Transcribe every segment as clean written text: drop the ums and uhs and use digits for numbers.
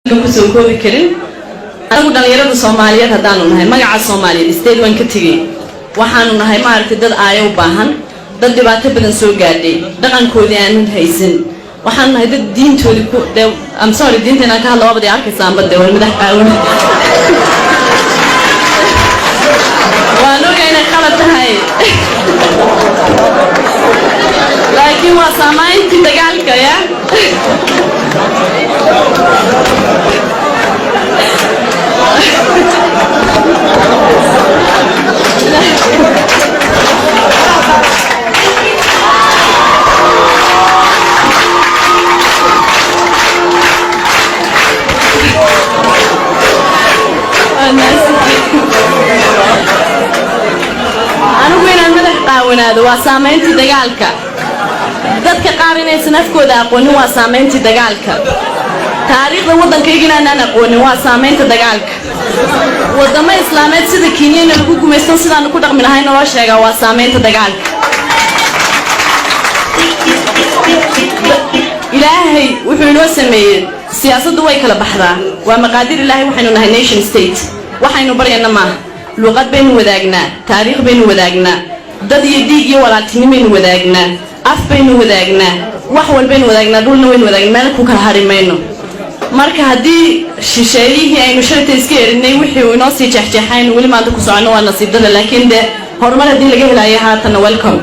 Kusoo koobi karin. Anagu dhalinyarada Soomaaliyeed haddaanu nahay, magaca Soomaaliyeed state waan ka tegey. Waxaanu nahay, maaragtay, dad aayo u baahan, dad dhibaato badan soo gaadhay, dhaqankoodii aanan haysan. Waxaanu nahay dad diintoodii ku dee, I'm sorry, diinta inaan ka hadla waabad arkaysaanba dee, war madax qaawan waan ogaa inay qalad tahay, laakiin waa saamayntii dagaalka. Ya, anigu inaan madax qaawanaado waa saamayntii dagaalka. Dadka qaar inaysan afkooda aqoonin waa saamayntii dagaalka. Taariikhda waddankayga inaanaan aqoonin waa saamaynta dagaalka. Waddamo Islaameed sida Kenyana lagu gumaysto, sidaanu ku dhaqmi lahay naloo sheegaa, waa saamaynta dagaalka. Ilaahay wuxuu inoo sameeyey siyaasaddu way kala baxdaa, waa maqaadir Ilaahay. Waxaynu nahay nation state, waxaynu baryana maaha. Luuqad baynu wadaagnaa, taariikh baynu wadaagnaa, dad iyo dhiig iyo walaaltinimaynu wadaagnaa, af baynu wadaagnaa, wax walbaynu wadaagnaa, dhulna waynu wadaagnaa, meel ku kala hari mayno. Marka haddii shisheeyihii aynu shalayta iska erinay wixii uu inoo sii jeexjeexaynu weli maanta ku soconno, waa nasiib dada. Laakiin dee horumar haddii laga helayo haatanna, welcome.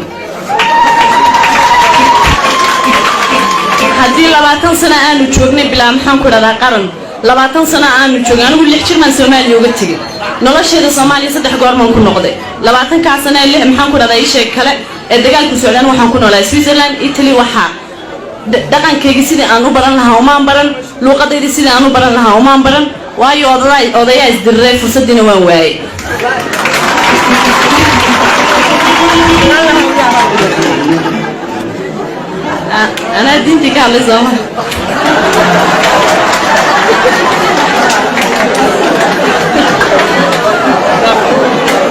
Haddii 20 sano aanu joognay bilaa, maxaan ku dhahdaa, qaran, 20 sano aanu joognay. Anigu 6 jir baan Soomaaliya uga tegey. Nolosheeda Soomaaliya saddex goormaan ku noqday. 20-kaa sano ee lix, maxaan ku dhahdaa, isheeg kale ee dagaalku socdaan, waxaan ku noolaa Switzerland, Italy. Waxaa dhaqankaygii sidii aan u baran lahaa umaan baran, luuqadaydii sidii aan u baran lahaa umaan baran, waayo odayaa isdiriray, fursaddiina waan waayey. Anaa diintii ka hadlay sooma?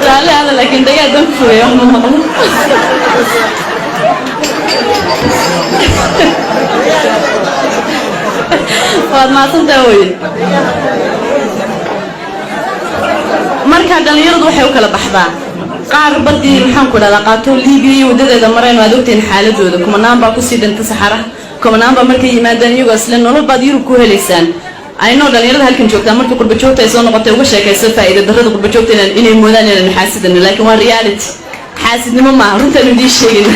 Raalli hada, laakiin dagaal baan ku fogay, wax ma maqlo. Waad mahadsantaa weye. Marka dhallinyaradu waxay u kala baxdaa qaar badii, maxaan ku dhahdaa, qaato Libiya iyo waddadeeda mareen. Waad ogtihiin xaaladooda. Kumanaan baa kusii dhinta saxaraha, kumanaan baa markay yimaadaan iyagoo isle nolol baad Yurub ku helaysaan. Aynoo dhallinyarada halkan joogtaa markii qurba joogta ay soo noqotay uga sheekayso faa'iida darrada qurba joogta, inay moodaan inaanu xaasidano, laakiin waa reality, xaasidnimo maaha, runtaanu idiin sheegayna.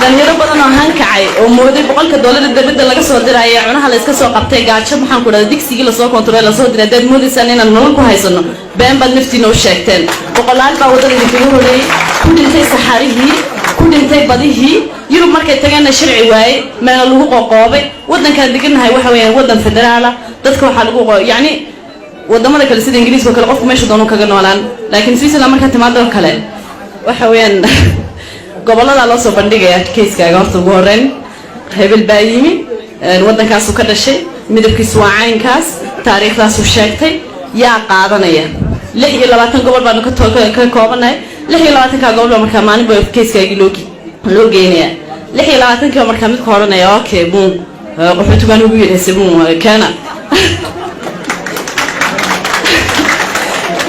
Dhalinyaro badan oo hankacay oo mooday 100-ka doolar dabadda laga soo diraya, cunaha la iska soo qabtay, gaajo, maxaan ku dhahda, digsigii lasoo kontarool lasoo diray, haddaad moodaysaan inaan nolol ku haysano, been baad naftiina u sheegteen. Boqolaal baa waddada idinkaga horeeyey, ku dhintay saxarihii, ku dhintay badihii. Yurub markay tageenna sharci waaye, meela lagu qoqoobay. Waddankaan degannahay waxa weeyaan waddan federaala. Dadka waxaa lagu yacni wadamada kale sida Ingiriiska oo kale, qofku meesha doonu kaga noolaan, laakiin Switzerland markaa timaado kale, waxa weeyaan gobolladaa loo soo bandhigaya kayskaaga. Horta ugu horreyn hebel baa yimi, waddankaasuu ka dhashay, midabkiisu waa caynkaas, taariikhdaasuu sheegtay, yaa qaadanaya? 26 gobol baanu ka koobanahay. 26-kaa gobol baa markaa maalin ba kayskaagii loo geynayaa. 26-kii markaa midka odhanaya, okay, buun qaxootigaan ugu yidhayse, buun keena.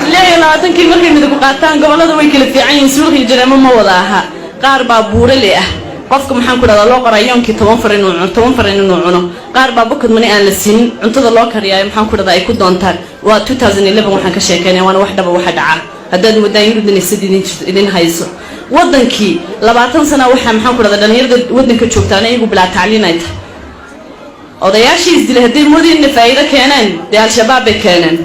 26-kii markay midagu qaataan, gobollada way kala fiican yihiin, suulka iyo jareemo ma wada aha. Qaar baa buurale ah, qofka, maxaan ku dhahdaa, loo qoraa yoonkii 10 farin inuu cuno, 10 farin inuu cuno. Qaar baa pocket money aan la siinin, cuntada loo kariyaayo, maxaan ku dhahdaa, ay ku doontaan. Waa 2011 waxaan ka sheekeynaya, waana wax dhaba waxa dhaca. Haddaad moodaan Yurub inay idin hayso, waddankii 20 sana waxaa, maxaan ku dhahdaa, dhalinyarada waddanka joogtaana iyagu bilaa tacliin ay tahay. Odayaashii isdilay hadday moodayna faa'iido keeneen, dee Al-Shabaab bay keeneen.